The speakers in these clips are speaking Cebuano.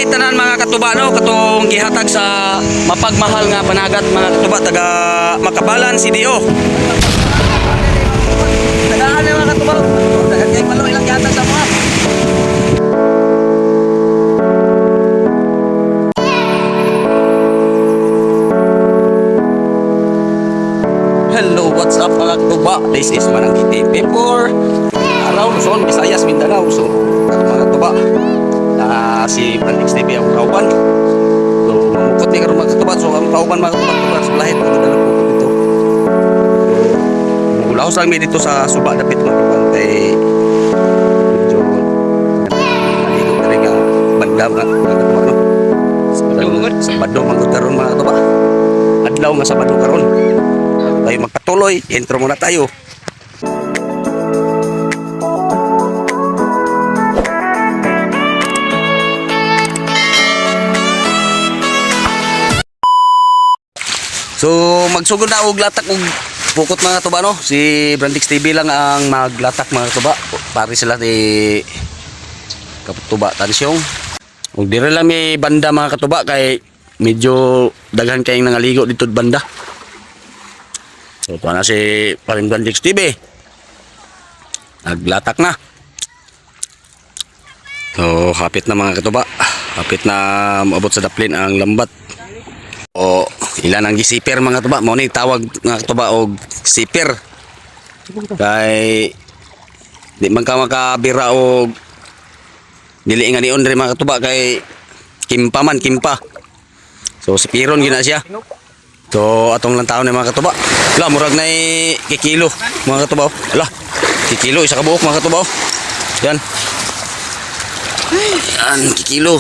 Tanan mga katuba, no, katong gihatag sa mapagmahal nga panagat, mga katuba, taga Makabalan CDO. Tagaan na, mga katuba. Dagan kay palo ilang gihatag sa mga. Hello, what's up, mga katuba? This is Manang TV4 Araw, Luzon, Visayas, Mindanao. So, mga katuba, si Brandix TV ang kauban. So, mamukot ni karon, mga katuba. So, ang kauban, mga katuba, katuba sa lahit, mga dalang pukot dito. So, mulaos lang may dito sa suba dapit, mga katuba. Kay medyo maligo na rin nga banda, mga katuba, no? Sabado, manggod karon, mga katuba. Adlaw nga Sabado karon. Bago tayo magpatuloy, intro muna tayo. So magsugod na og latak og pukot, mga tuba, no. Si Brandix TV lang ang maglatak, mga tuba. Pare sila ni Katuba Tansyong. Ug dire lang may banda, mga katuba, kay medyo daghan kayong nangaligo dito banda. So tuwa na si paring Brandix TV. Naglatak na. So hapit na, mga katuba. Hapit na maabot sa daplin ang lambat. O ilan ang gisiper, mga katuba. Mao ni tawag, mga katuba, og siper. Kay di man ka makabira og dili nga nion diri, mga katuba, kay kimpa man kimpa. So sipiron gina siya. So atong lang taon ni, mga katuba. Ala, murag na kikilo, mga katuba, oh. Ala, kikilo isa ka buok, mga katuba, oh. Yan. Yan, kikilo.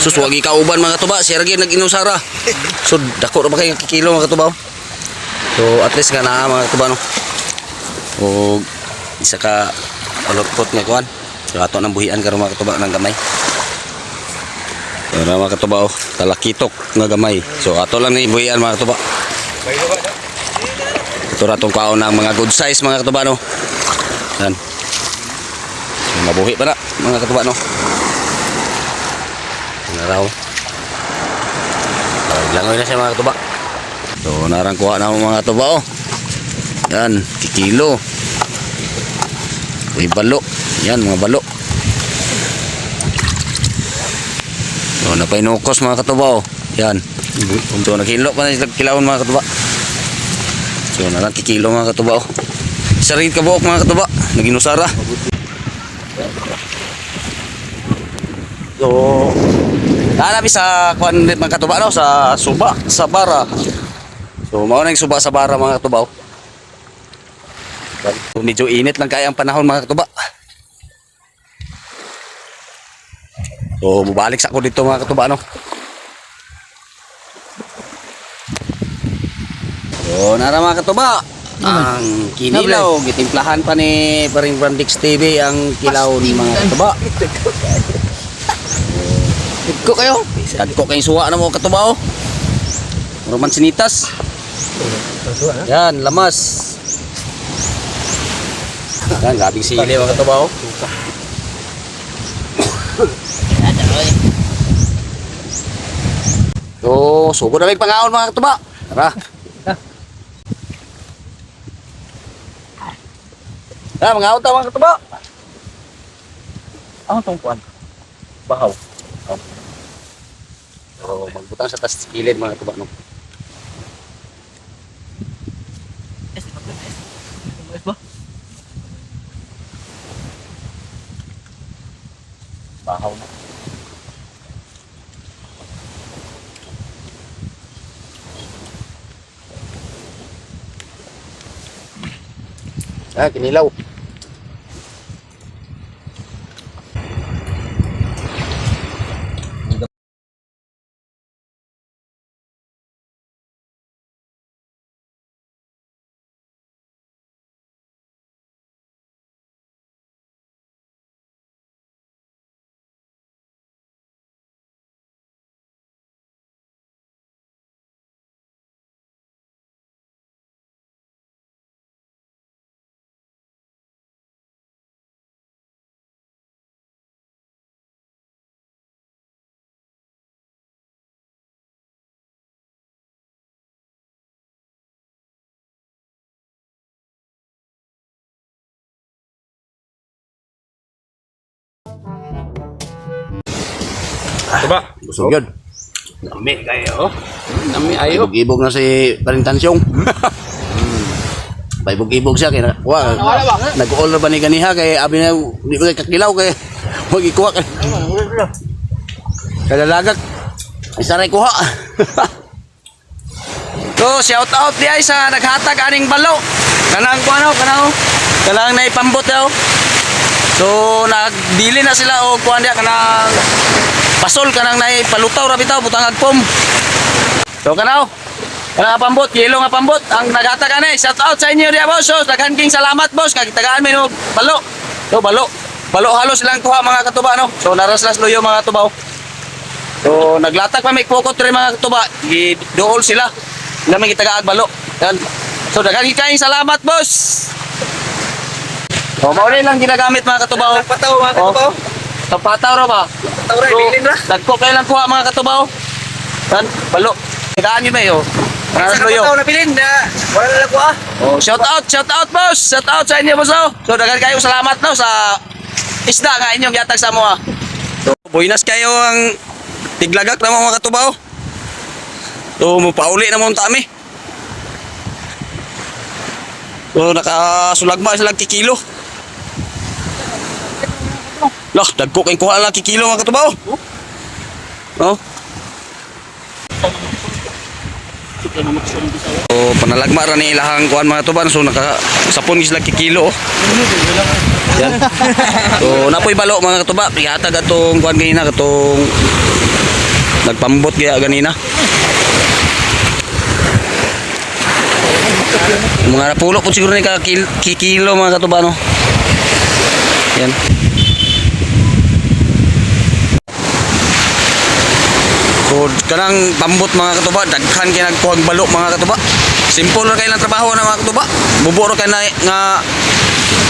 Sus, wagi kauban, mga katuba. Siya ra gyud nag-inusara. So dako ra ba kay nga kikilo, mga katuba, oh. So at least nga naa, mga katuba, no. O isa ka palutpot nga kuan. So ato nang buhian karon, mga katuba, ng gamay. So na, mga katuba, oh, talakitok nga gamay. So ato lang ni buhian, mga katuba. Ito ra tong kaon ng mga good size, mga katuba, no. Yan. So, mabuhi pa na, mga katuba, no. Naraw. Langoy na siya, mga katuba. So narang kuha na mga katuba, oh. Yan, kikilo. May balo. Yan, mga balo. So napainukos, mga katuba, oh. Yan. So naghilo pa na sila kilawon, mga katuba. So narang kikilo, mga katuba, oh. Isa rin kabuok, mga katuba. Naginusara. So, hanapin sa kuan mga katuba, no, sa suba, sa bara. So mao na yung suba sa bara, mga katuba, oh. So, medyo init lang kaya ang panahon, mga katuba. So mubalik sa ako dito, mga katuba, no. So nara, mga katuba, ang kinilaw, gitimplahan pa ni Paring Brandix TV ang kilaw ni mga katuba. Ko kayo. Dagko kayong suwa na mo, katuba, oh. Roman sinitas. Yan, lamas. Yan, grabing sili, mga katuba, oh. So, sugo na may pangaon, mga katuba. Tara. Tara, mangaon ta, mga katuba. Ang tong kuan. Bahaw. Oh. So, magbutang sa tas kilid, mga katuba, no. Bahaw na. Ah, kinilaw. Diba? Busog yun. Nami kayo. Nami ayo. Ibog-ibog na si Parintansyong. Paibog-ibog siya kay nakuha. Nag-all na ba ni ganiha kay abi na di ba kay kakilaw kay wag ikuha kay. Kalalagak. Isa ray kuha. So, shout out di ay sa naghatag aning balo. Kanang kuano, kanang kanang naipambot daw. So, nagbili na sila og kuan diya kanang pasol kanang naipalutaw ra bitaw butang agpom. So kanaw. Kanang pambot, yelo nga pambot ang naghatag ani. Shout out sa inyo diya, boss. So, daghan king salamat, boss, kay tagaan mi og balo. So balo. Balo halos lang kuha, mga katuba, no. So naraslas luyo, mga katuba, oh. So naglatag pa may kukot rin, mga katuba. Giduol sila. Lamang gitagaag balo. Yan. So daghan kayong salamat, boss. O, mao rin lang ginagamit, mga katuba, oh. Pataw, mga katuba. Oh. Pataw ra ba? Pataw ra, bilin ra. Dagko kayo lang kuha, mga katuba, oh. Yan, balo. Tagaan yun ba oh. Sa Naras luyo. pataw na bilin na wala na lang kuha. Oh, shout out, boss. Shout out sa inyo, boss, oh. So daghan kayo salamat no sa isda nga inyong gihatag sa amoa. So buinas kayo ang tiglagak na mga katubaw. So mopauli na mo ang tami. So nakasulagma sila kikilo. Lah, dagko kay kuha lang kikilo, mga katubaw. Oh. So panalagma ra ni ilahang kuan, mga tuban, so naka sapon gid sila kikilo, oh. Yan. So napoy balo, mga katuba, gihatag atong kuan ganina katong nagpambot gaya ganina. Mga napulo po siguro ni ka kikilo, mga katuba, no. Yan. So kanang pambot, mga katuba, daghan kay nagkuhag balo, mga katuba. Simple ra kay lang trabaho na, mga katuba. Bubo ra kay na nga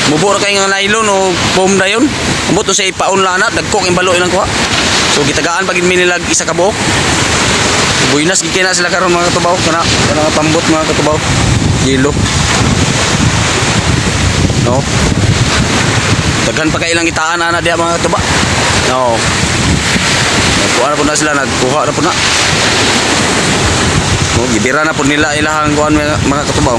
bubo ra kay nga nylon o foam dayon. Ambot to sa ipaon lana, dagko kay balo ilang kuha. So gitagaan pag mi nila isa ka buok. Buinas gid kay na sila karon, mga katuba, kana kana nga pambot, mga katuba. Gilo. No. Daghan pa kay ilang gitaan ana diha, mga katuba. No. Nagkuha na po na sila, nagkuha na po na. Oh, gibira na po nila ilahang kuhan, mga katubaw.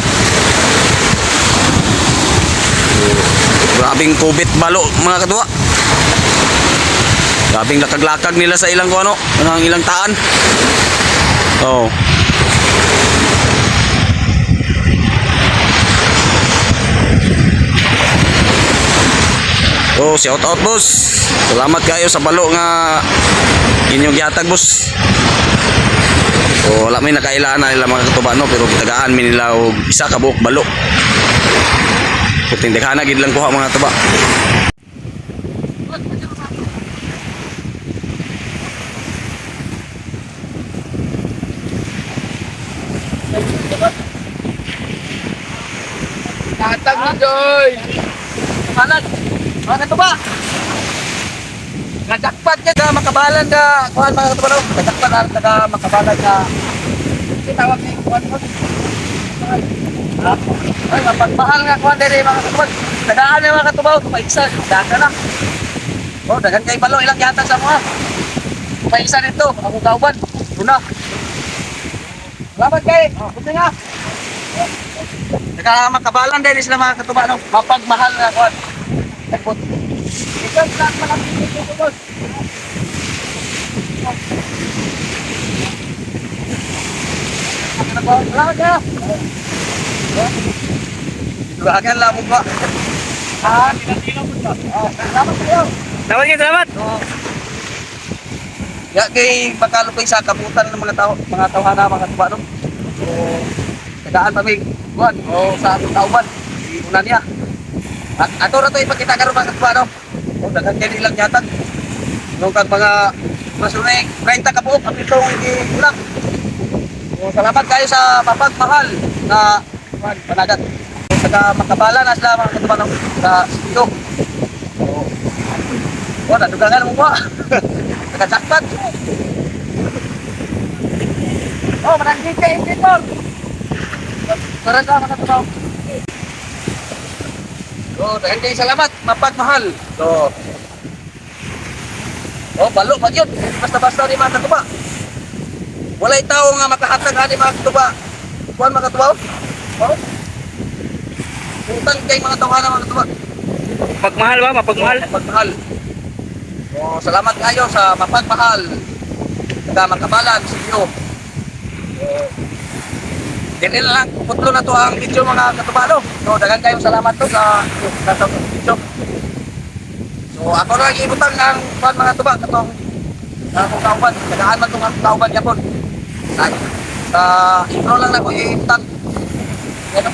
Grabing kubit balo, mga katuwa. Grabing lakag-lakag nila sa ilang kuano, ano ang ilang taan. Oh. Oh, shout out, boss. Salamat kayo sa balo nga inyong gihatag, boss. O, wala may nakailaan na nila, mga katuba, no, pero gitagaan mi nila og isa ka buok balo. Puting daghana gid lang kuha, mga katuba. Tatag ni Joy. Kabalan. Mga katuba. Najakpat niya ka makabalan ka kuan, mga katuba, no. Najakpat na taga makabalan ka. Kasi tawag ni kuan mo. Ha? Ay, mapagmahal nga kuan diri, mga katuba. Tagaan ni mga katuba, tumaigsa, daga na. Oh, daghan kay balo ilang yata sa mga. Tumaigsa nito, ang kauban. Una. Salamat kay. Buti nga. Taga makabalan diri sila, mga katuba, no. Mapagmahal nga kuan. Jackpot. Ikaw sa malapit dito, boss. Salamat ka. Duragan lang mo ba? Ah, tinatino mo ba? Ah, salamat kayo. Salamat kayo, salamat. Ya kay makalupay sa kabutan ng mga tao, mga tawhana, mga katuba, no. So, tagaan pa may kuan o sa atong tauban. Una niya. At ato ra to ipakita karon, mga katuba, no. O daghan kay nilang yatag. Nung kag mga masunay 30 ka buok ang itong gigulang. So, salamat kayo sa mapagmahal na kuan panagat. So, taga Makabala na sila, mga katuba, no, sa Sito. So, oh, nadugangan mo ba? Nakajakpat. Oh, manang kay Inspector. Tara ka, mga katubaw. So, dahil kayo salamat, mapagmahal. So, Oh, balo pa gyud. Basta-basta ni mga katuba. Walay tao nga makahatag ani, mga katuba. Kuan, mga katuba, oh. Oh. Utang kay mga tawhana, mga katuba. Pagmahal ba? Mapagmahal? Mapagmahal. Oh, salamat kayo sa mapagmahal. Sa makabalan sa inyo. Oh. Dili na lang, putlo na to ang video, mga katuba, no. So, daghan kayong salamat to sa video. So, ako na lang ibutang ang kuan, mga tuba, katong akong kauban, tagaan man tong akong kauban yapon. Ay, sa intro lang na ko ibutang. Ano?